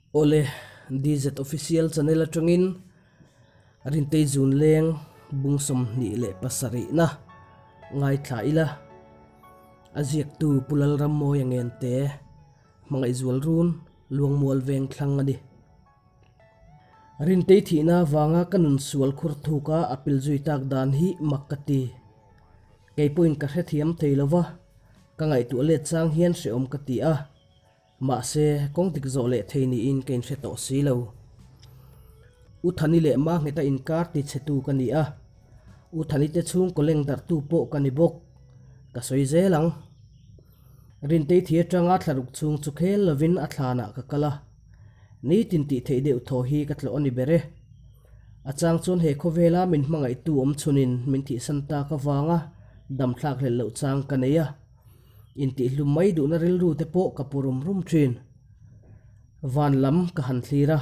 Awle, DZ Official Channel atangin Rintei Zun Leng bung 27 na ngaithla ila. A ziaktu Pu Lalrammawia Ngente hmangaihzual run Luangmual veng thlang a ni. Rintei thihna avanga ka nun sual khur thuka a pil zui tak dan hi mak ka ti. Kei pawhin ka hrethiam thei lova, ka ngaihtuah let chang hian hrehawm ka ti a. Mahse, kawng dik zawh leh thei niin ka inhre tawh si lo. U Thani leh Mangheta inkar ti chhetu ka ni a, U Thani te chhungkaw leng darhtu pawh ka ni bawk. Ka sawi zel ang. Rintei thi atanga thlaruk chhung chu khel lovin a thlanah ka kal a, nitin tih theih deuh thaw hi ka tlawh a ni ber e. A chang chuan he khawvela min hmangaihtu awm chhunin min thihsan tak avanga damthlak hlelh loh chang ka nei a. Intihhlum mai duhna rilru te pawh ka pu rum rum thin. Van lam ka han thlir a,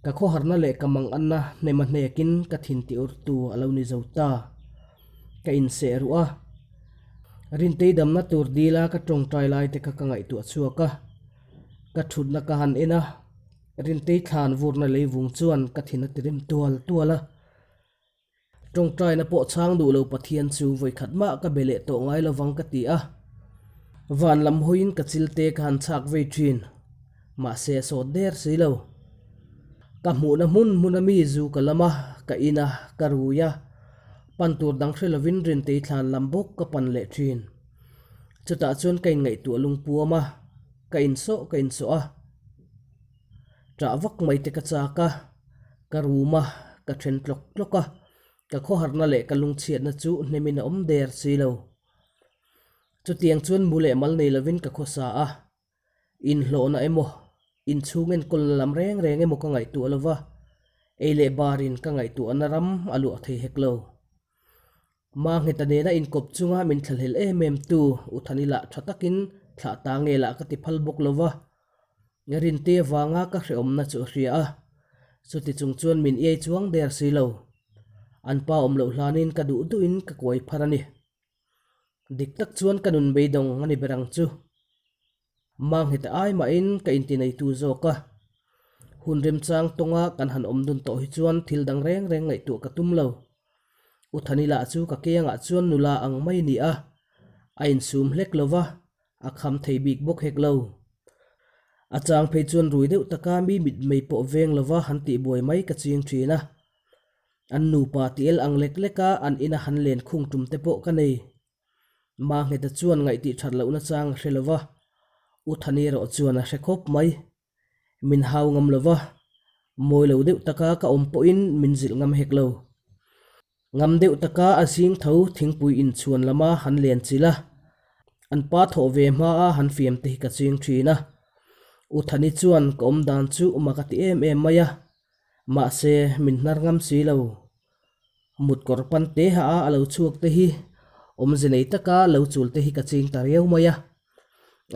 ka khawharna leh ka manganna hnema hnekin ka thin ti urtu a lo ni zo ta. Ka inseh ruh a, Rintei damna tur dila ka tawngtai lai te kha ka ngaihtuah chhuak a, ka thutna ka han en a, Rintei thlan vurna leivung chuan ka thin a ti rim tual tual a. Tawngtaina pawh chhang duh lo Pathian chu vawikhat mah ka be leh tawh ngai lovang ka ti a. Van lam hawiin ka chil te ka han chhak vei thin. Mahse a sawt der si lo. Ka hmuhna hmun hmun a mi zu ka lam a, ka in a, ka rui a. Pan tur dang hre lovin Rintei thlan lam bawk ka pan leh thin. Chutah chuan ka inngaihtuah lungpuam a, ka insawh ka insawh a. Ṭah vak mai te ka chak a, ka rum a, ka then tlawk tlawk a, ka khawharna leh ka lungchhiatna chu hnemin a awm der si lo. Chutiang chuan mu leh mal nei lovin ka khawsa a, inhlawhna emaw, inchhung enkawlna lam reng reng emaw ka ngaihtuah lo va, ei leh barin ka ngaihtuahna ram a luah thei hek lo. Mangheta nena inkawp chunga min thlahlel em em tu U Thani lah tha takin thlah ta nge lah ka ti phal bawk lo va, Rinte avanga ka hrehawmna chu a hria a, chuti chung chuan min iai chuang der si lo. An pa awm loh hlanin ka duh duhin ka kuai phar a ni. Dik tak chuan ka nun beidawng a ni ber ang chu. Mangheta ai mahin ka intineitu zawk a, hun remchang tawnga kan han awm dun tawh hi chuan thil dang reng reng ngaihtuah ka tum lo. U Thani lah chu ka kengah chuan nula ang mai ni a, a insum hlek lo va, a kham thei bik bawk hek lo. A chang phei chuan rui deuh taka mi mitmei pawh veng lova han tihbuai mai ka ching thin a. An nupa ti el ang lek leka an ina han len khung tum te pawh ka nei. Mangheta chuan ngaihtih that lohna chang a hre lova, U Thani erawh chuan a hre khawp mai. Min hau ngam lova, mawi lo deuh taka ka awm pawhin min zilh ngam hek lo. Ngam deuh taka a zing tho thingpui inchhuan lama han len chilh a, an pa thawh ve hmaa han fiam te hi ka ching thin a. U Thani chuan ka awm dan chu mak a ti em em mai a, mahse min hnar ngam si lo. Mut kawr pan te ha a a lo chhuak te hi awmze nei taka lo chul te hi ka ching ta riau mai a.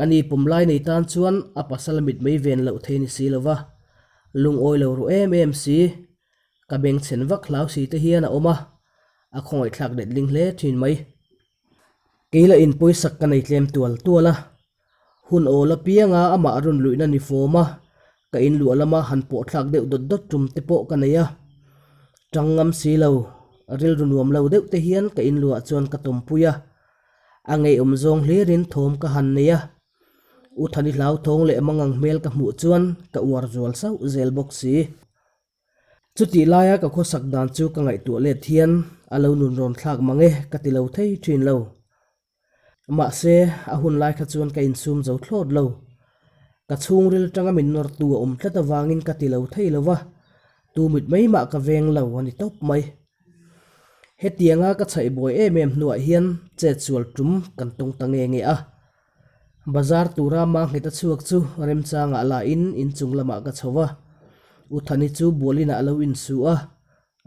Ani pawmlai nei tan chuan a pasal mit mei ven loh thei ni si lova, lungawi lo ru em em si. Ka bengchhen vak hlau si te hian a awm a, a khawngaihthlak letling hle thin mai. Kei lah in pawisak ka nei tlem tual tual a, hun awl apianga amah rawn luihna ni fawm a, ka in luah lama han pawh thlak deuh dawt dawt tum te pawh ka nei a. Tang ngam si lo, rilru nuam lo deuh te hian ka in luah chuan ka tawmpui a, a ngeiawm zawng hlirin thawm ka han nei a. U Thani hlauthawng leh mangang hmel ka hmuh chuan ka uar zual sauh zel bawk si. Chutih laia ka khawsak dan chu ka ngaihtuah let hian a lo nun rawn thlak mang e ka ti lo thei thin lo. Mahse, a hun lai kha chuan ka insum zo thlawt lo. Ka chhungril tanga min nawrtu a awm tlat avangin ka ti lo thei lo va, tu mit mai mah ka veng lo a ni tawp mai. Hetianga ka chhaih buai em em hnuah hian chetsual tum kan tawng ta nge nge a. Bazar tura Manghet a chhuak chu remchangah la in inchung lamah ka chho a, U Thani chu bualin ah a lo insu a,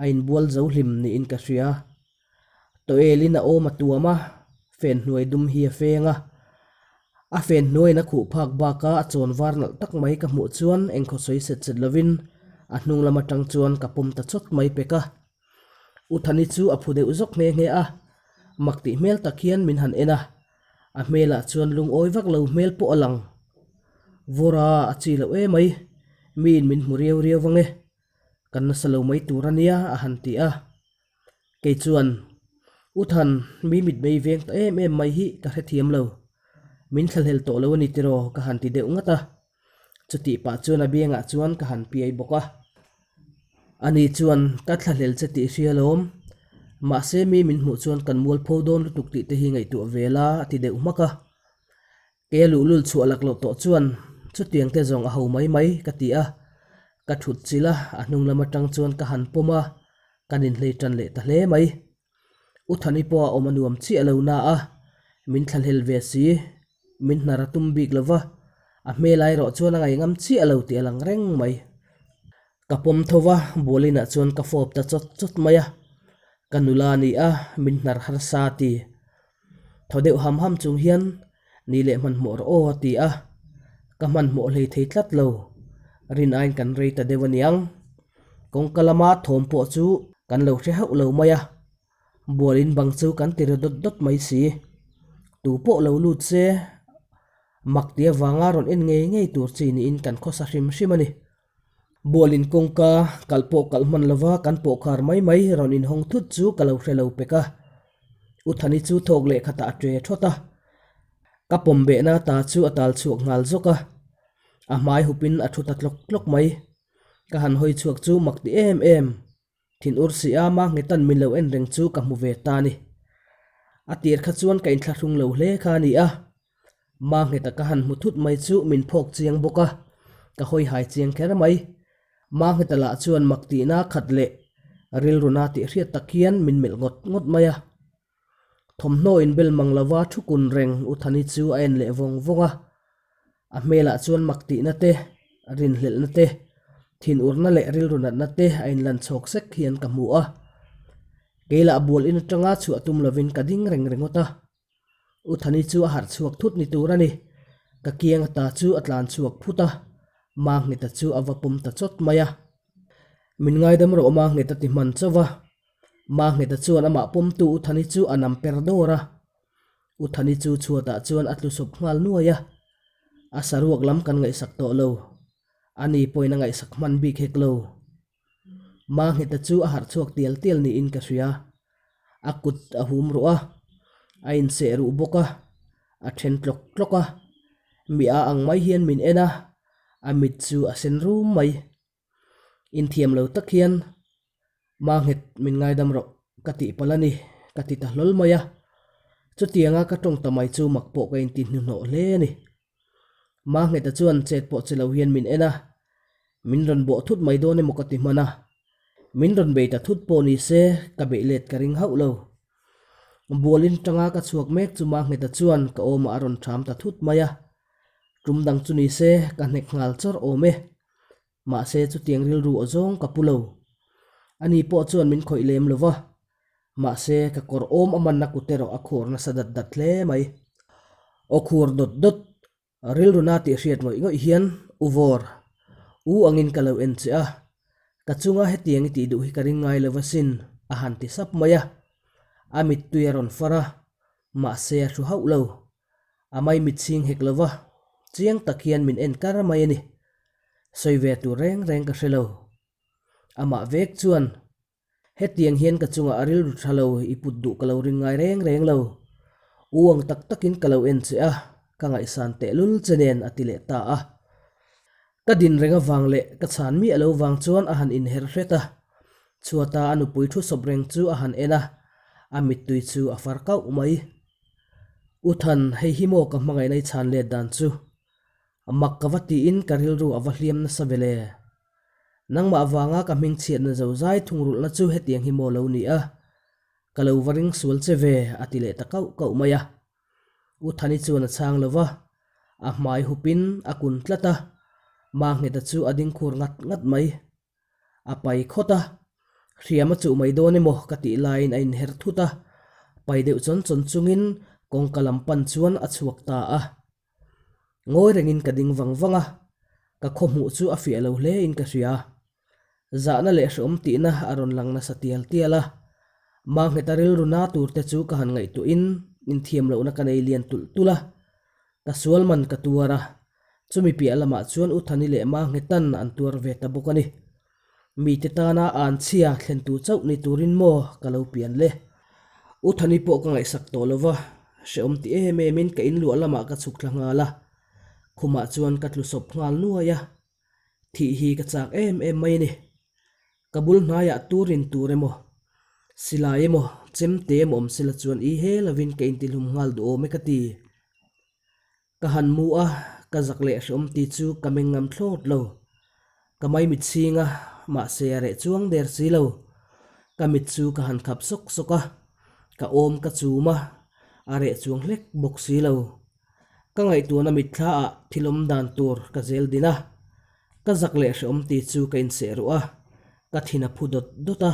a inbual zo hlim niin ka hria. Tawelin a awm a tuam a, fen hnuai dum hi a feng a. A fen hnuaiin a khuh phak baka a chawn var nalh tak mai ka hmuh chuan engkhaw sawi set set lovin a hnung lam atang chuan ka pawm ta chawt mai pek a. U Thani chu a phu deuh zawk nghe nghe a, mak tih hmel tak hian min han en a. A hmelah chuan lungawi vak lo hmel pawh a lang. Vawra a chi loh emai. Miin min hmu riau riau vang e, kan nasa lo mai tur a nia a han ti a. Kei chuan, U Than, mi mitmei veng ta em em mai hi ka hrethiam lo. Min thlahlel tawh lo a ni tiraw ka han ti deuh ngat a. Chutih pah chuan a biangah chuan ka han piai bawk a. Ani chuan, Ka thlahlel che tih hria lawm. Mahse mi min hmuh chuan kan mualpho dawn lutuk tih te hi ngaihtuah ve la a ti deuh hmak a. Kei a luhlul chhuah lak loh tawh chuan chutiang te zawng a ho mai mai ka ti a. Ka thut chilh a, a hnung lam atang chuan ka han pawm a, kan inhlei tan leh ta hle mai. U Thani pawh a awm a nuam chiah lo na a, min thlahlel ve si, min hnar a tum bik lo va, a hmel erawh chuan a ngaih ngam chiah lo tih a lang reng mai. Ka pawm tho va, Bualinah chuan ka fawp ta chawt chawt mai a, ka nula a ni a, min hnar harsa a ti. Thaw deuh ham ham chung hian ni leh hmanhmawh rawh aw a ti a, ka hmanhmawh hlei thei tlat lo, rin aiin kan rei ta deuh a niang. Kawngka lama thawm pawh chu kan lo hre hauh lo mai a, bualin bang chu kan ti ri dawt dawt mai si. Tu pawh lo lut se, mak ti avanga rawn en ngei ngei tur chi niin kan khawsa hrim hrim a ni. Bualin kawngka kalh pawh kalh hman lova kan pawh khar mai mai rawn inhawng thut chu ka lo hre lo pek a. U Thani chu thawk leh khatah a ṭe ṭhawt a. Ka pawm behna ta chu a tal chhuak nghal zawk a. A hmai hupin a ṭhu ta tlawk tlawk mai. Ka han hawi chhuak chu mak ti em em. Thin ur si a mah nghetan min lo en reng chu ka hmu ve ta ni. A tir kha chuan ka inthlahrung lo hle kha a ni a. Mah ngheta ka han hmu thut mai chu min phawk chiang bawk a, ka hawi hai chiang kher mai. Mah ngheta lah chuan mak tihna khat leh rilruna tih hriat tak hian min melh ngawt ngawt mai a. Thawmhnaw inbel mang lova thu kun reng U Thani chu a en leh vawng vawng a. A hmelah chuan mak tihna te, rinhlelhna te, thinurna leh rilru natna te a inlan chhawk sek hian ka hmu a. Kei lah bual in atanga chhuah tum lovin ka ding reng ringawt a. U Thani chu a harh chhuak thut ni tur a ni. Ka kiang ata chu a tlan chhuak phut a, Mangneta chu a va pawm ta chawt mai a. Min ngaidam rawh Mangneta ti hman chauh va. Mangneta chuan amah pawmtu U Thani chu a nam per dawr a. U Thani chu chhuatah chuan a tlu sawp nghal nuai a. A saruak lam kan ngaihsak tawh lo. Ani pawhin a ngaihsak hman bik hek lo. Mangheta chu a harh chhuak tial tial niin ka hria. A kut a hum ruh a, a inseh ruh bawk a, a then tlawk tlawk a. Mi a ang mai hian min en a, a mit chu a sen rum mai. Inthiam lo tak hian Manghet min ngaidam rawh ka tih palh a ni ka ti ta hlawl mai a. Chutianga ka tawng ta mai chu mak pawh ka inti hnuhnawh hle a ni. Mangheta chuan chet pawh che lo hian min en a, min rawn bawh thut mai dawn emaw ka ti hman a. Min rawn bei ta thut pawh ni se ka beih let ka ring hauh lo. Bualin tanga ka chhuak mek chu Mangheta chuan ka awmah a rawn ṭham ta thut mai a. Tum dang chu ni se ka hnek nghal chawrh awm e. Mahse chutiang rilru aw zawng ka pu lo. Ani pawh chuan min khawih lem lo va. Mahse ka kawr awm a manna kut erawh a khur nasa dat dat hle mai. Aw khur dawt dawt, rilru na tih hriat ngawih ngawih hian U Vawr, U angin ka lo en che a, ka chunga hetiang i tih duh hi ka ring ngai lo va sin, a han ti sap mai a. A mittui a rawn far a, mahse a hru hauh lo. A mai mit chhing hek lo va, chiang tak hian min en kar mai a ni. Sawi ve tur reng reng ka hre lo. Amah vek chuan, Hetiang hian ka chungah a rilru tha lo i put duh ka lo ring ngai reng reng lo. U ang tak takin ka lo en che a, ka ngaihsan tehlul che nen a ti leh ta a. Ka din reng avang leh ka chhan miah lo vang chuan a han inher hret a, chhuata a nupui thu sawp reng chu a han en a, a mittui chu a far kauh mai. U Than, hei hi maw ka hmangaihna i chhan let dan chu? Mak ka va tiin ka rilru a va hliam nasa ve le. Nangmah vanga ka hming chhiatna zo zai thungrulhna chu hetiang hi maw lo ni a? Ka lo va ring sual che ve, a ti leh ta kauh kauh mai a. U Thani chuan a chhang lo va, a hmai hupin a kun tlat a, Mangheta chu a ding khur ngat ngat mai. A pai khawt a, hriam a chuh mai dawn emaw ka tih laiin a inher thut a, pai deuh chawn chawn chungin kawngka lam pan chuan a chhuak ta a. Ngawi rengin ka ding vang vang a, ka khawhmuh chu a fiah lo hle in ka hria. Zahna leh hreawm tihna a rawn lang nasa tial tial a, Mangheta rilru na tur te chu ka han ngaihtuahin inthiam lohna ka nei lian tulh tulh a, ka sual man ka tuar a. Chumi piah lamah chuan U Thani leh Ma Nghetan an tuar ve ta bawk a ni. Mite tana an chhia thlentu chauh ni turin maw ka lo pian le. U Thani pawh ka ngaihsak tawh lo va, hrehawm ti em emin ka inluah lamah ka chhuk thla nghal a. Khumah chuan ka tlu sawp nghal nuai a. Thih hi ka chak em em mai a ni. Ka bul hnaiah tur in tur emaw, silai emaw, chemte emaw awm sela chuan i he lovin ka intihlum nghal duh awm e ka ti. Ka han mu a, ka zak leh hrehawm ti chu ka meng ngam thlawt lo. Ka maimit chhing a, mahse a reh chuang der si lo. Ka mit chu ka han khap sawk sawk a, ka awm ka chum a, a reh chuang hlek bawk si lo. Ka ngaihtuahna mitthla ah thil awm dan tur ka zel din a, ka zak leh hrehawm ti chu ka inseh ruh a, ka thin a phu dawt dawt a,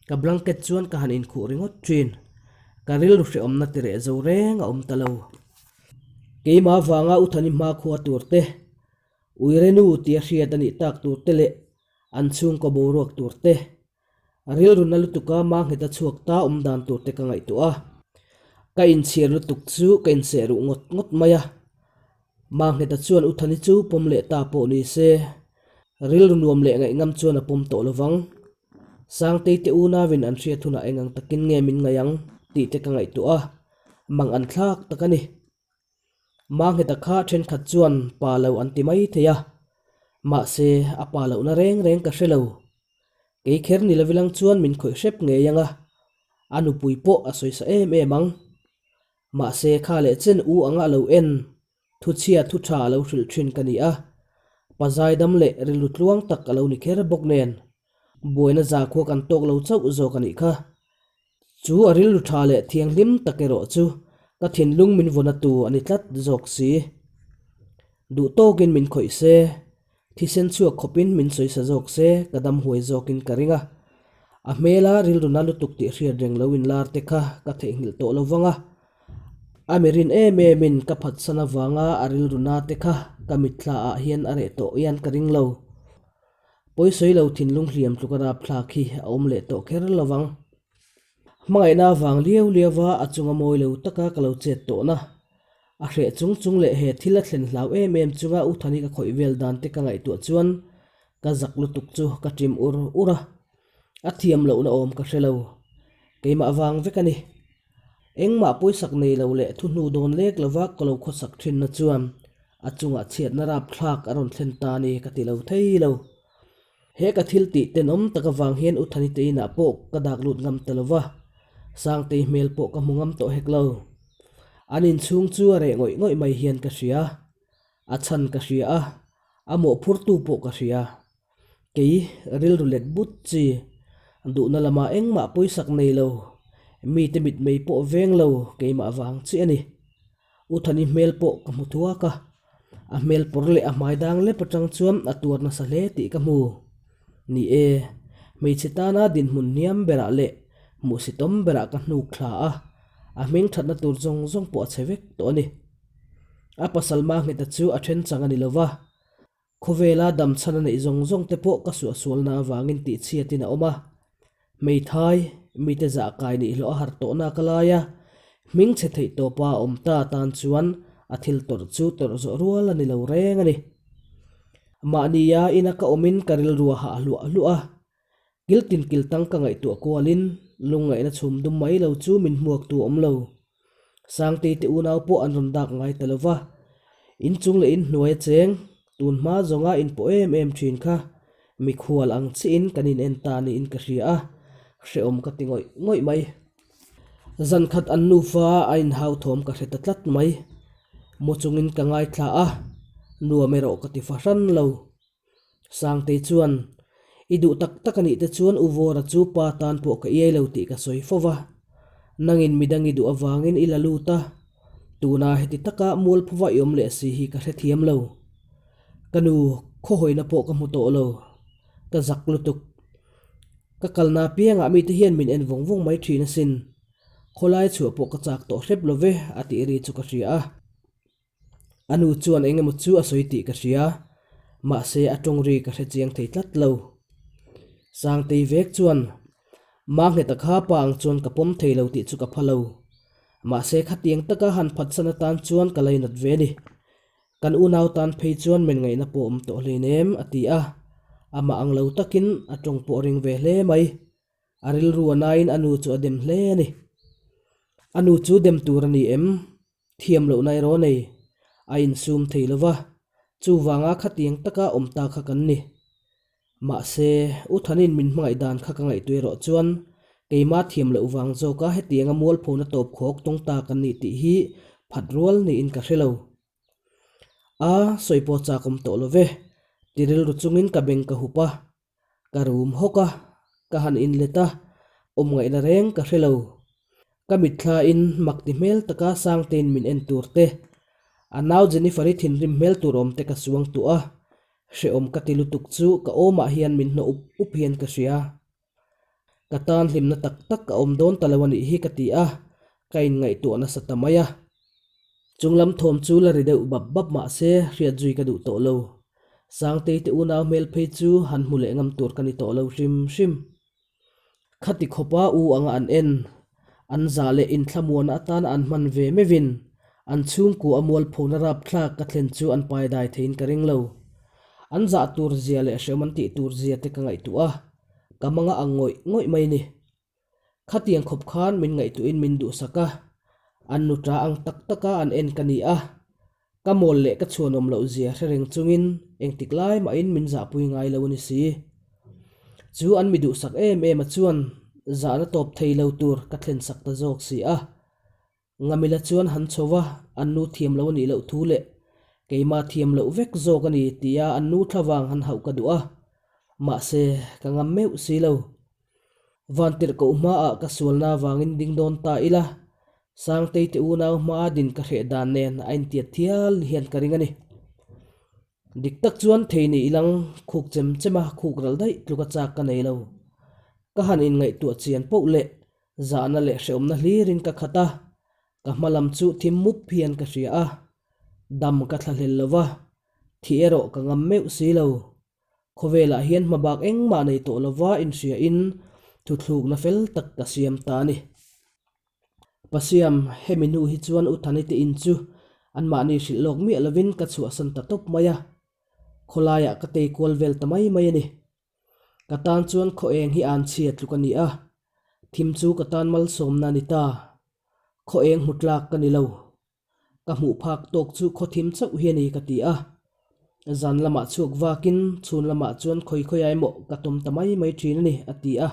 ka blanket chuan ka han inkhuh ringawt thin. Ka rilru hrehawmna ti reh zo reng a awm ta lo. Keimah vanga U Thani hmakhua tur te, Uirenu tia hriat a nih tak tur te leh an chhungkaw boruak tur te, A rilru na lutuk a ma nghet a chhuak ta awm dan tur te ka ngaihtuah a. Ka inchhir lutuk chu ka inseh ruh ngawt ngawt mai a. Ma ngheta chuan U Thani chu pawm leh ta pawh ni se, rilru nuam leh ngaihngam chuan a pawm tawh lovang. Sangtei te unauin an hriat hunah eng ang takin nge min ngaih ang tih te ka ngaihtuah a, mang an thlak tak a ni. Mangheta kha thenkhat chuan pa lo an ti mai thei a, mahse a pa lohna reng reng ka hre lo. Kei kher ni lovilang chuan min khawih hrep ngei ang a, a nupui pawh a sawisa em em ang. Mahse kha leh chen u anga lo en, thuchhia thu tha a lo hrilh thin ka ni a, pa zaidam leh rilru tluang tak a lo ni kher bawk nen, buaina zakhua kan tawk lo chauh zawk a nih kha. Chu a rilru tha leh thianghlim tak erawh chu ka thinlung min vawn atu a ni tlat zawk si. Duh tawkin min khawih se, thisen chhuak khawpin min sawisa zawk se ka dam huai zawkin ka ring a. A hmela rilru na lutuk tih hriat reng lo inlar te kha ka theihnghilh tawh lo vang a. A mi rin em emin ka phatsan avanga a rilru na te kha ka mitthla ah hian a reh tawh hian ka ring lo. Pawisawi lo thinlung hliam tluka rapthlak hi a awm leh tawh kher lo vang. Hmangaihna avang liau liauva a chunga mawi lo taka ka lo chet tawhna, a hreh chung chung leh he thil a thlen hlau em em chunga U Thani ka khawih vel dan te ka ngaihtuah chuan ka zak lutuk chu ka ṭim ur ur a, a thiam lohna awm ka hre lo. Keimah vang vek a ni. Engmah pawisak nei lo leh thu hnu dawn lek lova ka lo khawsak thinna chuan a chungah chhiatna rapthlak a rawn thlen ta ni ka ti lo thei lo. He ka thil tih tenawm tak avang hian U Thani te inah pawh ka dak lut ngam ta lova, Sangtei hmel pawh ka hmu ngam tawh hek lo. An inchhung chu a reh ngawih ngawih mai hian ka hria. A chhan ka hria a, a mawhphurtu pawh ka hria. Kei rilru let but chi, duhna lamah engmah pawisak nei lo, mite mitmei pawh veng lo keimah vang chiah a ni. U Thani hmel pawh ka hmu thuak a, a hmel pawr leh a hmai dang lep atang chuan a tuar nasa hle tih ka hmu. Ni e, hmeichhe tana dinhmun hniam berah leh hmuhsitawm berah ka hnuk thla a, a hming thatna tur zawng zawng pawh a chhe vek tawh a ni. A pasal Mangheta chu a then chang a ni lova, Khawvela damchhan a neih zawng zawng te pawh ka suahsualna avangin tihchhiatin a awm a. Hmeithai, mite zah kai nih hlawh a harh tawhna ka lai a, hming chhe theih tawpa a awm ta tan chuan a thil tawrh chu tawrh zawh rual a ni lo reng a ni. Mahnia ina ka awmin ka rilru a hah hluah hluah a, kiltin kiltang ka ngaihtuah kualin lungngaihna chhum dum mai lo chu min hmuaktu a awm lo. Sangtei te unau pawh an rawn dak ngai ta lo va, inchung leh inhnuai a cheng, tun hma zawnga inpawh em em thin kha mikhual ang chiahin kan in en ta niin ka hria a, hrehawm ka ti ngawih ngawih mai. Zan khat an nufa a inhau thawm ka hre ta tlat mai, mu chungin ka ngaithla a, nuam erawh ka ti fahran lo. Sangtei chuan, I duh tak tak a nih te chuan U Vawra chu pa tan pawh ka iai lo tih ka sawi fo va. Nangin midang i duh avangin i la lut a, tuna heti taka mualphuva i awm leh si hi ka hrethiam lo. Ka nu khawhawina pawh ka hmu tawh lo. Ka zak lutuk. Ka kalna apiangah mite hian min en vawng vawng mai thin asin. Khawlai chhuah pawh ka chak tawh hrep lo ve a tih ri chu ka hria a. A nu chuan eng emaw chu a sawi tih ka hria, mahse a tawng ri ka hre chiang thei tlat lo. Sangtei vek chuan, Mangheta kha pa ang chuan ka pawm thei lo tih chu ka pha lo. Mahse khatiang taka han phatsan atan chuan ka lainat ve a ni. Kan unau tan phei chuan men ngaihna pawh awm tawh hleinem, a ti a. Amah ang lo takin a tawng pawh ring ve hle mai. A rilru a nain a nu chu a dem hle a ni. A nu chu dem tur a ni em? Thiam lohna erawh nei. A insum thei lo va, chuvanga khatiang taka awm ta kha kan ni. Mahse, U Thanin min hmangaih dan kha ka ngaihtuah erawh chuan keima thiam loh vang zawka hetianga mualphona tawp khawk tawng ta kan ni tih hi phat rual niin ka hre lo. A, sawi pawh chak awm tawh lo ve, ti rilru chungin ka beng ka hup a. Ka rum hawk a, ka han inlet a, awm ngaihna reng ka hre lo. Ka mitthlain mak ti hmel taka Sangtein min en tur te, a nau Jennifer-i thinrim hmel tur awm te ka suang tuah a, hrehawm ka ti lutuk chu ka awmah hian min hnawh up up hian ka hria. Ka tan hlimna tak tak a awm dawn ta lo a nih hi ka ti a, ka inngaihtuah nasa ta mai a. Chunglam thawm chu la ri deuh bap bap mah se hriat zui ka duh tawh lo. Sangtei te unau hmel phei chu han hmu leh ngam tur ka ni tawh lo hrim hrim. Khati khawpa u anga an en, an zah leh inthlamuana atana an hman ve meuhin an chhungkua a mualphona rapthlak ka thlen chu an paidai theiin ka ring lo. An zah tur zia leh hrehawm an tih tur zia te ka ngaihtuah a, ka manga ang ngawih ngawih mai ni. Khatiang khawp khan min ngaihtuahin min duhsak a, an nuta ang tak taka an en ka ni a, ka mawl leh ka chhuanawm loh zia hre reng chungin engtik lai mahin min zahpui ngai lo a ni si. Chu an mi duhsak em em a chuan zahna tawp thei lo tur ka thlensak ta zawk si a. Ngamila chuan han chho va, an nu thiam lo a nih loh thu leh keimah thiam loh vek zawk a ni tia an nu thlavang han hauh ka duh a, mahse ka ngam meuh si lo. Vantirh koh hmaah ka sualna avangin ding dawn ta ila, Sangtei te unau hmaa din ka hreh dan nen a intiat thial ni hian ka ring a ni. Dik tak chuan thei ni ilang khuk chem chem a khuk ral daih tluka chak ka nei lo. Ka han inngaihtuah chian poh leh Zahna leh hrehawmna hlirin ka khat a, ka hma lam chu thim mup hian ka hria a, dam ka thlahlel lo va, thi erawh ka ngam meuh si lo. Khawvelah hian hma bak engmah nei tawh lova inhriain thuthlukna fel tak ka siam ta a ni. Pasiam, hemi hnu hi chuan U Thani te in chu anmahni hrilh lawk miah lovin ka chhuahsan ta tawp mai a, khawlaiah ka tei kual vel ta mai mai a ni. Ka tan chuan khaw eng hi an chhia tluk a ni a, thim chu ka tan malsawmna a ni ta. Khaw eng hmu tlak ka ni lo. Ka hmuh phak tawk chu khaw thim chauh hi a ni ka ti a. Zan lamah chhuak vakin chhun lamah chuan khawi khawi ai maw ka tawm ta mai mai thin a ni a ti a.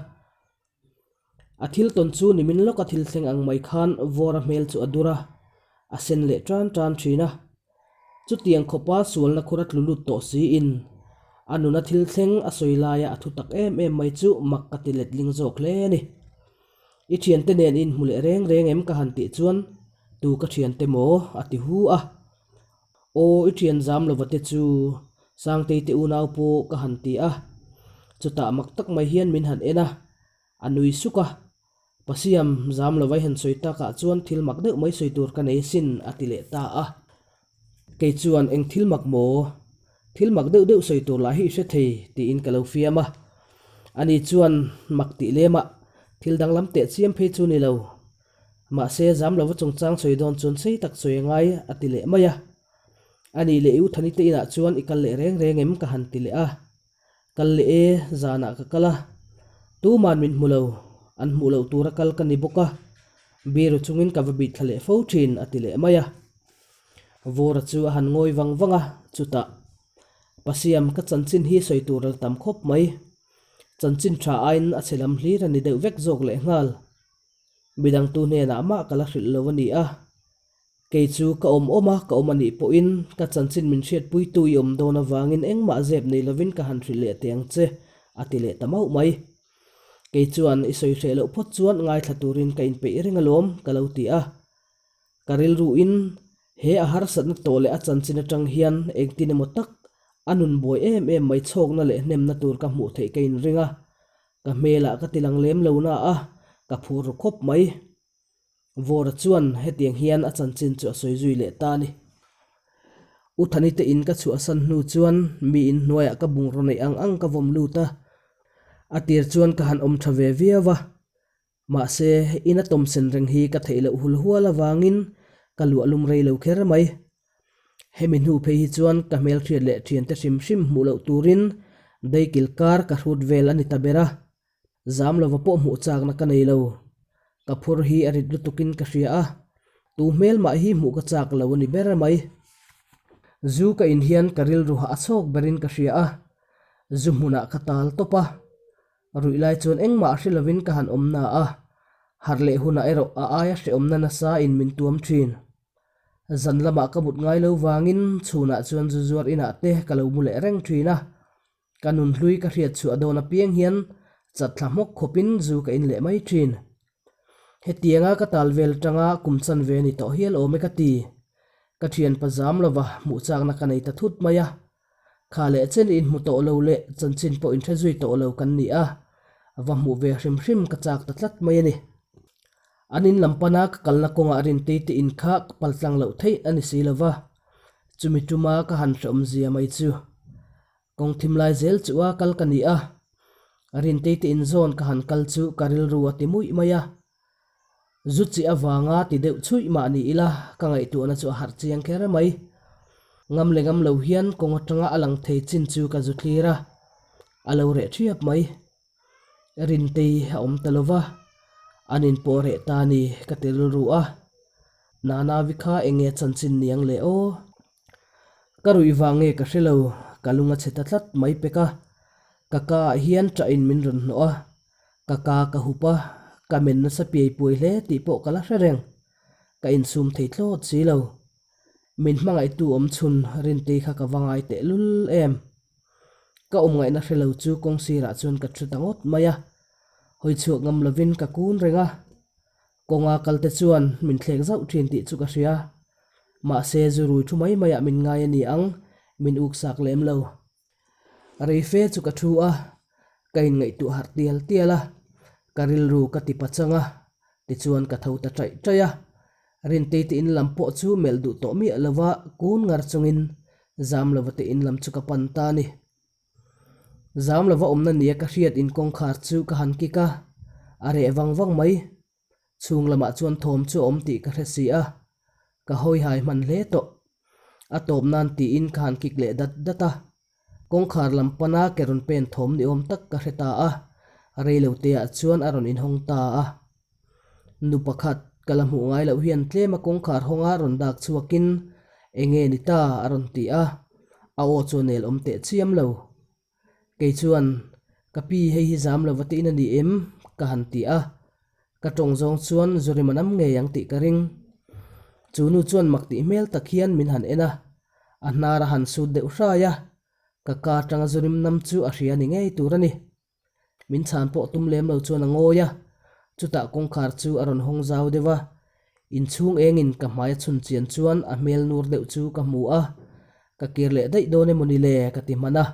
A thil tawn chu nimin lawka thil thleng ang mai khan Vawra hmel chu a dur a, a sen leh tan tan thin a. Chutiang khawpa sualna khur a tlu lut tawh siin a nuna thil thleng a sawi laia a thu tak em em mai chu mak ka ti letling zawk hle a ni. I thiante nen i inhmu leh reng reng em ka han tih chuan tu ka thiante maw a ti hu a. Aw i thian zam lova te chu Sangtei te unau pawh ka han ti a, chutah mak tak mai hian min han en a, a nui suk a, Pasiam zam lova i han sawi takah chuan thil mak deuh mai sawi tur ka nei asin a ti leh ta a. Kei chuan eng thil mak maw? Thil mak deuh deuh sawi tur lah hi i hre thei tiin ka lo fiam a. Ani chuan mak tih lemah thil danglam teh chiam phei chu ni lo. Mahse zam lova chungchang sawi dawn chuan sei tak sawi a ngai a ti leh mai a. A nih leh i Uthani te inah chuan i kal leh reng reng em ka han ti leh a. Kal leh e, zanah ka kal a. Tuman min hmu lo, an hmuh loh tura kal ka ni bawk a. Biru chungin ka va bih thla leh fo thin a ti leh mai a. Vawra chu a han ngawi vang vang a, chutah, Pasiam, ka chanchin hi sawi tur a la tam khawp mai. Chanchin tha aiin a chhe lam hlir a ni deuh vek zawk lehnghal. Midangtu hnenah mah ka la hrilh lo a ni a. Kei chu ka awm awm a, ka awm a nih pawhin ka chanchin min hriatpuitu i awm dawn avangin engmah zep nei lovin ka han hrilh leh teh ang che, a ti leh ta mauh mai. Kei chuan i sawi hreh loh phawt chuan ngaithla turin ka inpeih reng alawm, ka lo ti a. Ka rilruin he a harsatna tawh leh a chanchin atang hian engtin emaw tak a nun buai em em mai chhawkna leh hnemna tur ka hmuh theih ka inring a, ka hmelah ka tilang lem lo na a, ka phur ru khawp mai. Vawra chuan hetiang hian a chanchin chu a sawi zui leh ta a ni. U Thani te in ka chhuahsan hnu chuan mi in hnuaiah ka bungraw neih ang ang ka vawm lut a, a tir chuan ka han awm tha ve viau a, mahse in a tawm sen reng hi ka theih loh hul hual avangin ka luah lum rei lo kher mai. Hemi hnu phei hi chuan ka hmelhriat leh thiante hrim hrim hmuh loh turin daikil kar ka hrut vel a ni ta ber a, zam lova pawh hmuh chakna ka nei lo. Ka phur hi a rit lutukin ka hria a, tu hmel mah hi hmuh ka chak lo a ni ber mai. Zu ka in hian ka rilru hah a chhawk berin ka hria a, zu hmunah ka tal tawp a, Ruih lai chuan engmah hre lovin ka han awm na a, harh leh hunah erawh a aia hrehawmna nasa in min tuam thin. Zan lamah ka mut ngai lo vangin chhunah chuan zu zuar inah te ka lo mu leh reng thin a, ka nun hlui ka hriat chhuah dawn apiang hian chat thla hmawk khawpin zu ka in leh mai thin. Hetianga ka tal vel atanga kum chanve ni tawh hial awm e ka ti. Ka thianpa zam lova hmuh chakna ka nei ta thut mai a, Kha leh chen inhmu tawh lo leh chanchin pawh inhre zui tawh lo kan ni a, va hmuh ve hrim hrim ka chak ta tlat mai a ni. An in lam pana ka kalna kawngah Rintei te in kha ka pal tlang loh theih a ni si lo va, chumi tuma ka han hrehawm zia mai chu. Kawng thim lai zel chu a kal ka ni a, Rintei te in zawn ka han kal chu ka rilru a ti muih mai a. Zu chi avanga ti deuh chhuih mah ni ila ka ngaihtuahna chu a harh chiang kher mai. Ngam leh ngam lo hian kawng atanga a lang thei chin chu ka zu thlir a, a lo reh thiap mai. Rintei a awm ta lova, an inpawh reh ta ni ka ti rilru a. Nanavi kha enge chanchin niang le aw? Ka ruih vang nge ka hre lo, ka lung a chhe ta tlat mai pek a. Ka ka ah hian ṭah in min rawn hnawh a, ka ka ka hup a, ka men nasa piai puai hle tih pawh ka la hre reng. Ka insum thei thlawt si lo. Min hmangaihtu awm chhun Rintei kha ka va ngai teh lul em. Ka awm ngaihna hre lo chu kawng sirah chuan ka ṭhu ta ngawt mai a, hawi chhuak ngam lovin ka kun reng a. Kawnga kalte chuan min thlek zauh thin tih chu ka hria. Mahse, zu rui thu mai maiah min ngai a ni ang, min uksak lem lo. Rei fe chu ka thu a, ka inngaihtuah harh tial tial a, ka rilru ka ti pachang a, tichuan ka tho ta chaih chaih a. Rintei te in lam pawh chu melh duh tawh miah lova kun ngar chungin Zamlova te in lam chu ka pan ta a ni. Zam lova awmna nia ka hriat in kawngkhar chu ka han kik a, a reh vang vang mai. Chhung lamah chuan thawm chu a awm tih ka hre si a, ka hawi hai hman hle tawh. A tawp nan tiin ka han kik leh dat dat a, kawngkhar lam pana ke rawn pen thawm ni awm tak ka hre ta a, reilo te ah chuan a rawn inhawng ta a. Nu pakhat ka la hmuh ngai loh hian tlema kawngkhar hawnga rawn dak chhuakin enge ni ta a rawn ti a, a aw chu a nel awm teh chiam lo. Kei chuan, Ka pi hei hi zam lova te in a ni em? ka han ti a, ka tawng zawng chuan Zurima nam ngei ang tih ka ring. Chu nu chuan mak tih hmel tak hian min han en a, a hnar a han sut deuh hrai a, ka ka atanga Zurim nam chu a hria ni ngei tur a ni. Min chhan pawh tum lem lo chuan a ngawi a, chutah kawngkhar chu a rawn hawng zau deuh a, inchhung engin ka hmai a chhun chian chuan a hmel nur deuh chu ka hmu a, ka kir leh daih dawn emaw ni le ka ti hman a,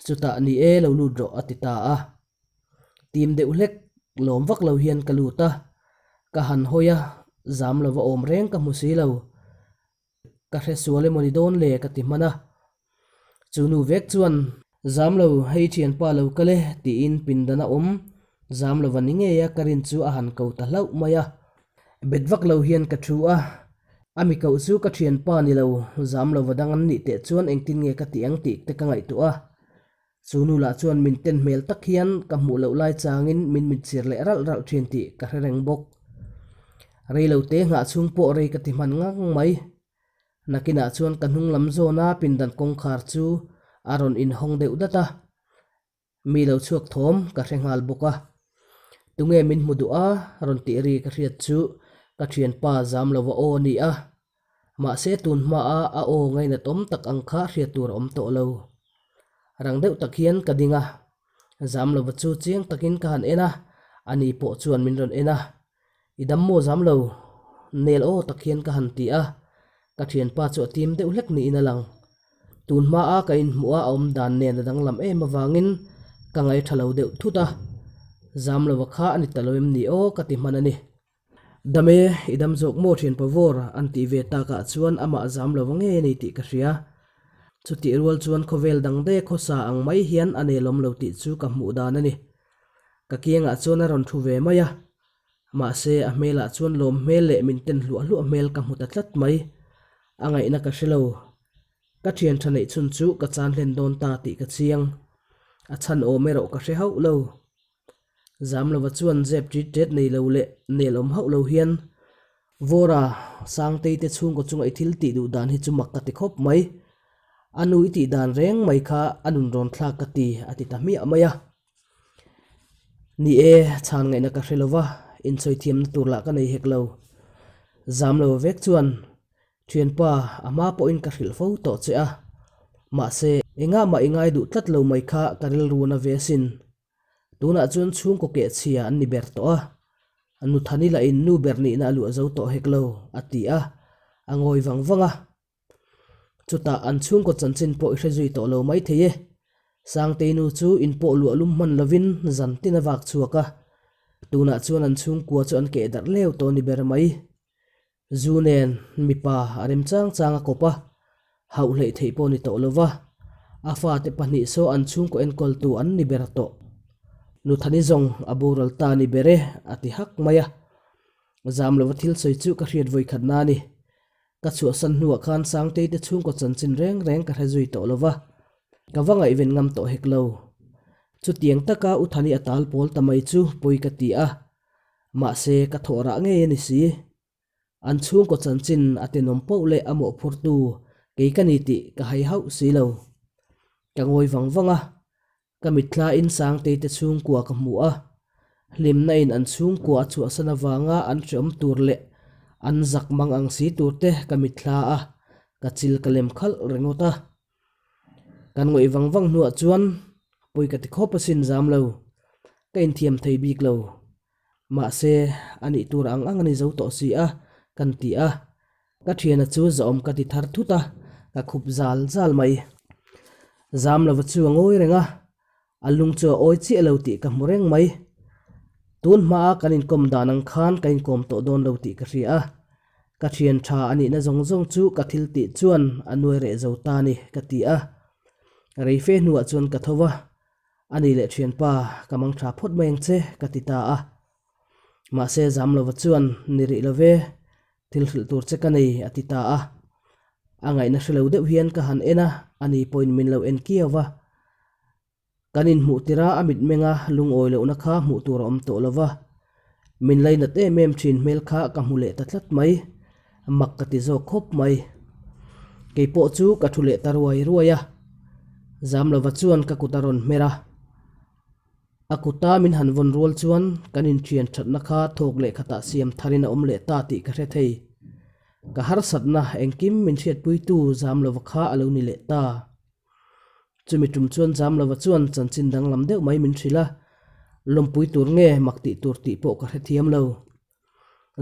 chutah ni e lo lut rawh a ti ta a. Tim deuh hlek lawm vak lo hian ka lut a, ka han hawi a, zam lova awm reng ka hmu si lo. Ka hre sual emaw ni dawn le ka ti hman a. Chu nu vek chuan, Zam lo, hei thianpa lo kal e, tiin pindan a awm. Zam lova ni ngei a ka rin chu a han ko ta hlauh mai a. Bet vak lo hian ka thu a, a mi koh chu ka thianpa ni lo, zam lova dang an nih teh chuan engtin nge ka tih ang tih te ka ngaihtuah a. Chu nu lah chuan min ten hmel tak hian ka hmuh loh lai changin min mitchir leh ralh ralh thin tih ka hre reng bawk. Rei lo te nghah chhung pawh rei ka ti hman ngang mai. Nakinah chuan ka hnung lam zawna pindan kawngkhar chu a rawn inhawng deuh dat a, mi lo chhuak thawm ka hre nghal bawk a. Tunge min hmu duh a rawn tih ri ka hriat chu ka thianpa zam lova aw a ni a. Mahse tun hmaa a aw ngainatawm tak ang kha hriat tur a awm tawh lo. Rang deuh tak hian ka ding a, zam lova chu chiang takin ka han en a, ani pawh chuan min rawn en a. I dam maw zam lo? Nel aw tak hian ka han ti a, ka thianpa chu a tim deuh hlek niin a lang. Tun hmaa ka inhmuh a a awm dan nen a danglam em avangin ka ngaitha lo deuh thut a, zam lova kha a ni ta lo em ni aw ka ti hman a ni. Dam e, i dam zawk maw thian pavawr an tih ve takah chuan amah zam lo va ngei a ni tih ka hria. Chutih rual chuan khawvel dang daia khawsa ang mai hian a nelawm lo tih chu ka hmuh dan a ni. Ka kiangah chuan a rawn thu ve mai a, mahse a hmelah chuan lawm hmel leh min ten hluah hluah hmel ka hmu ta tlat mai. A ngaihna ka hre lo. Ka thian tha neih chhun chu ka chan hlen dawn ta tih ka chiang. A chhan awm erawh ka hre hauh lo. Zamlova chuan zep ṭit ṭet nei lo leh nel awm hauh lo hian, Vawra, Sangtei te chhungkaw chunga i thil tih duh dan hi chu mak ka ti khawp mai. A nu i tih dan reng mai kha a nun rawn thlak ka ti, a ti ta hmiah mai a. Ni e, chhan ngaihna ka hre lova, insawi thiamna tur lah ka nei hek lo. Zamlova vek chuan, Thianpa, a hma pawhin ka hrilh fo tawh che a, mahse, engah mah i ngai duh tlat lo mai kha ka rilru na ve asin. Tunah chuan chhungkaw keh chhia an ni ber tawh a, Nuthani lahin nu ber nihna a luah zo tawh hek lo, a ti a, a ngawi vang vang a. Chutah an chhungkaw chanchin pawh i hre zui tawh lo mai thei e. Sangtei nu chu in pawh luah lum hman lovin zan tin a vak chhuak a, tunah chuan an chhungkua chu an keh darh leu tawh ni ber mai. Zu nen mipa a rem chang chang a kawp a, hauh hleih theih pawh ni tawh lova, a fate pahnih saw an chhungkaw enkawltu an ni ber tawh. Nuthani zawng a boral ta ni ber e, a ti hak mai a. Zam lova thil sawi chu ka hriat vawikhat na a ni. Ka chhuahsan hnuah khan Sangtei te chhungkaw chanchin reng reng ka hre zui tawh lova, ka va ngaihven ngam tawh hek lo. Chutiang taka U Thani a tal pawl ta mai chu pawi ka ti a, mahse ka thawh rah ngei a ni si. An chhungkaw chanchin a tenawm poh leh a mawhphurtu kei ka ni tih ka hai hauh si lo. Ka ngawi vang vang a, Ka mitthlain Sangtei te chhungkua ka hmu a, hlimna in an chhungkua a chhuahsan avanga an hreawm tur leh an zak mang ang si tur te ka mitthla a, ka chil ka lem khalh ringawt a. Kan ngawih vang vang hnuah chuan pawi ka ti khawp asin zam lo, ka inthiam thei bik lo. Mahse, a nih tur ang ang a ni zo tawh si a, kan ti a. Ka thiana chu zahawm ka ti thar thut a, ka khup zal zal mai. Zam lova chu a ngawi reng a, a lung chu a awi chiah lo tih ka hmu reng mai. Tun hmaa kan inkawm dan ang khan ka inkawm tawh dawn lo tih ka hria a, ka thian tha a nihna zawng zawng chu ka thil tih chuan a nuai reh zo ta ni ka ti a. Reife hnuah chuan ka tho va, A ni leh thianpa, ka mang tha phawt mai ang che, ka ti ta a. Mahse Zamlova chuan, Ni rih lo ve, thil hrilh tur che ka nei, a ti ta a. A ngaihna hre lo deuh hian ka han en a, ani pawhin min lo en kiau va. Kan inhmuh tirh a, a mitmenga lungawi lohna kha hmuh tur a awm tawh lo va. Min lainat em em thin hmel kha ka hmu leh ta tlat mai, mak ka ti zawk khawp mai. Kei pawh chu ka thu leh ta ruai ruai a, Zamlova chuan ka kut a rawn hmer a. A kuta min han vawn rual chuan kan inthian thatna kha thawk leh khatah siam tharin a awm leh ta tih ka hre thei. Ka harsatna engkim min hriatpuitu Zamlova kha a lo ni leh ta. Chumi tum chuan Zamlova chuan chanchin danglam deuh mai min hrilh a, lawmpui tur nge mak tih tur tih pawh ka hrethiam lo.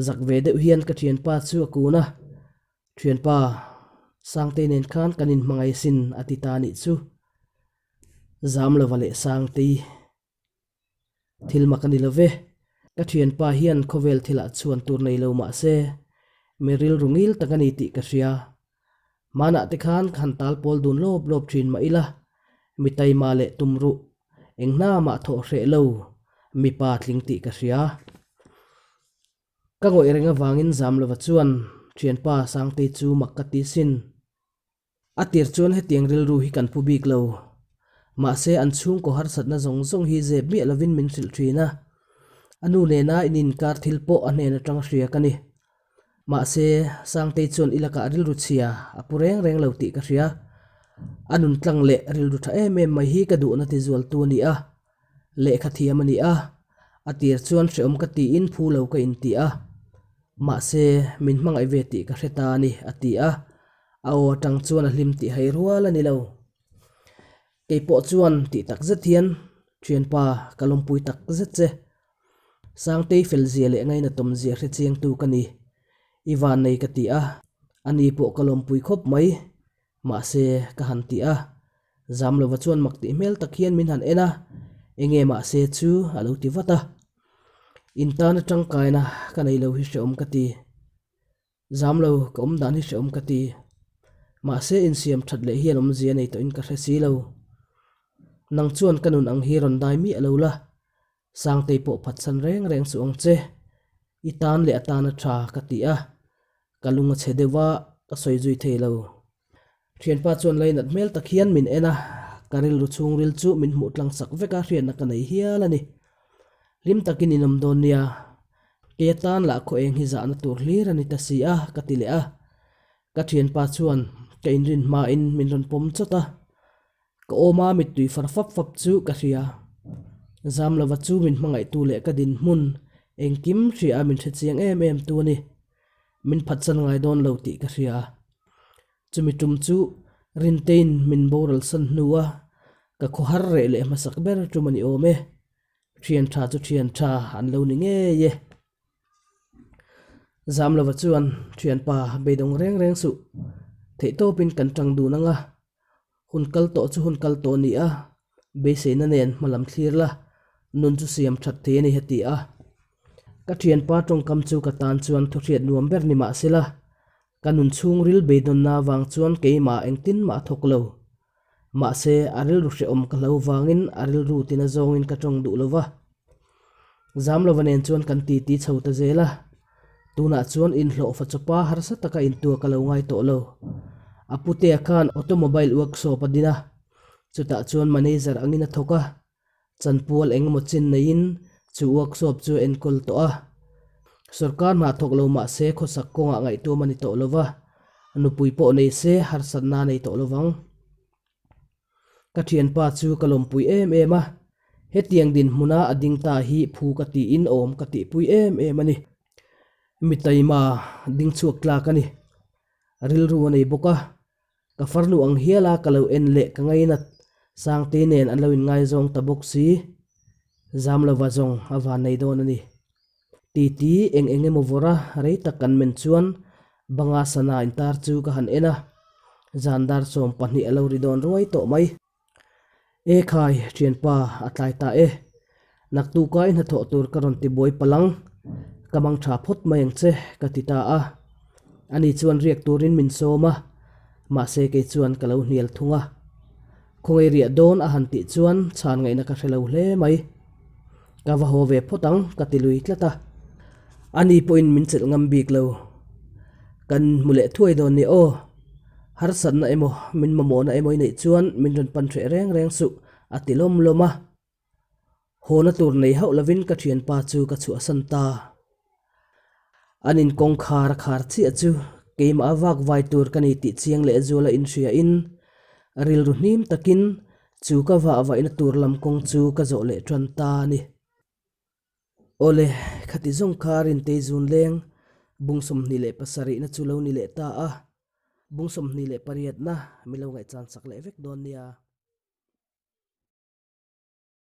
Zak ve deuh hian ka thianpa chu a kun a, Thianpa, Sangtei nen khan kan inhmangaih asin a ti ta anih chu. Zamlova leh Sangtei. Thil mak a ni lo ve. Ka thianpa hian khawvel thilah chhuan tur nei lo mah se, mi rilru ngil tak a ni tih ka hria. Hmanah te khan ka han tal pawl dun lawp lawp thin mah ila, mi taima leh tum ruh, eng hna mah thawh hreh lo, mipa tling tih ka hria. Ka ngawih reng avangin Zamlova chuan thianpa Sangtei chu mak ka ti sin. A tir chuan hetiang rilru hi kan pu bik lo. Mahse an chhungkaw harsatna zawng zawng hi zep miah lovin min hrilh thin a. A nu nena in inkar thil pawh a hnen atang hria ka ni. Mahse Sangtei chuan i lakah rilru chhia a pu reng reng lo tih ka hria. A nun tlang leh rilru tha em em mai hi ka duhna ti zualtu a ni a. Lehkha thiam a ni a, a tir chuan hreawm ka tiin phu lo ka inti a. Mahse, min hmangaih ve tih ka hre ta a ni, a ti a. A aw atang chuan a hlim tih hai rual a ni lo. Kei pawh chuan tih tak zet hian, Thianpa, ka lawmpui tak zet che. Sangtei felzia leh ngainatawmzia hre chiangtu ka ni. I vannei ka ti a, ani pawh ka lawmpui khawp mai. Mahse, ka han ti a. Zamlova chuan mak tih hmel tak hian min han en a, Enge mahse chu a lo ti vat a. In tana tangkaina ka nei lo hi hreawm ka ti. Zamlo, ka awm dan hi hreawm ka ti. Mahse, insiam that leh hian awmzia nei tawhin ka hre si lo. Nang chuan ka nun ang hi rawn dai miah lo la, Sangtei pawh phatsan reng reng suh ang che. I tan leh a tana tha ka ti a, ka lung a chhe deuh a, Ka sawi zui thei lo. Thianpa chuan lainat hmel tak hian min en a, ka rilru chhungril chu min hmuh tlang sak vek a hriatna ka nei hial a ni. Hlim takin in awm dawn nia, kei atan lah khaw eng hi zahna tur hlir a ni ta si a, ka ti leh a. Ka thianpa chuan ka inrin hmain min rawn pawm chawt a, ka awma mittui far fap fap chu ka hria. Zamlova chu min hmangaihtu leh ka dinhmun engkim hria a min hrechiang em em tu a ni. Min phatsan ngai dawn lo tih ka hria. Chumi tum chu Rintein min boral san hnua ka khawhar reh leh hmasak ber tum a ni awm e. Thian tha chu thian tha an lo ni ngei e. Zamlova chuan thianpa beidawng reng reng suh. Theihtawpin kan tang dun ang a. Hun kal tawh chu hun kal tawh a ni a, beiseina nen hma lam thlir la, nun chu siam that thei a ni heti a. Ka thianpa tawngkam chu ka tan chuan thuhriat nuam ber ni mah sela, ka nun chhungril beidawnna avang chuan keimah engtin mah a thawk lo. Mahse, a rilru hrehawm ka hlo vangin a rilru tina zawngin ka tawng duh lo va. Zamlova nen chuan kan titi chho ta zel a, tunah chuan inhlawhfa chawpa harsa taka intua ka lo ngai tawh lo. A putea khan automobile workshop a din a, chutah chuan manager angin a thawk a, chanpual engemaw chin neiin chu workshop chu a enkawl tawh a. Sorkar hna thawk lo mah se khawsak kawngah ngaihtuam a ni tawh lo va, nupui pawh nei se harsatna a nei tawh lo vang. Ka thianpa chu ka lawmpui em em a, hetiang dinhmuna a ding ta hi phu ka tiin awm ka tihpui em em a ni. Mi taima ding chhuak tlak a ni. Rilru a nei bawk a, ka farnu ang hiala ka lo en leh ka ngainat Sangte nen an lo inngaizawng ta bawk si. Zamlova zawng a van nei dawn a ni. Titi eng eng emaw vawrh a rei tak kan men chuan banga sana intar chu ka han en a, zan dar 12 a lo ri dawn ruai tawh mai. E khai, thianpa, a tlai ta e. Naktuka i hnathawh tur ka rawn ti buai palang, ka mang tha phawt mai ang che, ka ti ta a. Ani chuan riak turin min sawm a, mahse kei chuan ka lo hnial thung a. Khawngaih riah dawn a han tih chuan chhan ngaihna ka hre lo hle mai. Ka va haw ve phawt ang ka ti lui tlat a. Ani pawhin min chelh ngam bik lo. Kan hmu leh thuai dawn ni aw. Harsatna emaw min mamawhna emaw i neih chuan min rawn pan hreh reng reng suh a ti lawm lawm a. Hawna tur nei hauh lovin ka thianpa chu ka chhuahsan ta. An inkawngkhar a khar chiah chu keimah a vak vai tur ka ni tih chiang leh zuala inhriain rilru hnim takin chu ka vah vaihna tur lam kawng chu ka zawh leh tan ta a ni. Awle, khati zawng kha Rintei zun leng bung 27 na chu lo ni leh ta a, bung 28 na mi lo ngaihchan sak leh vek dawn nia.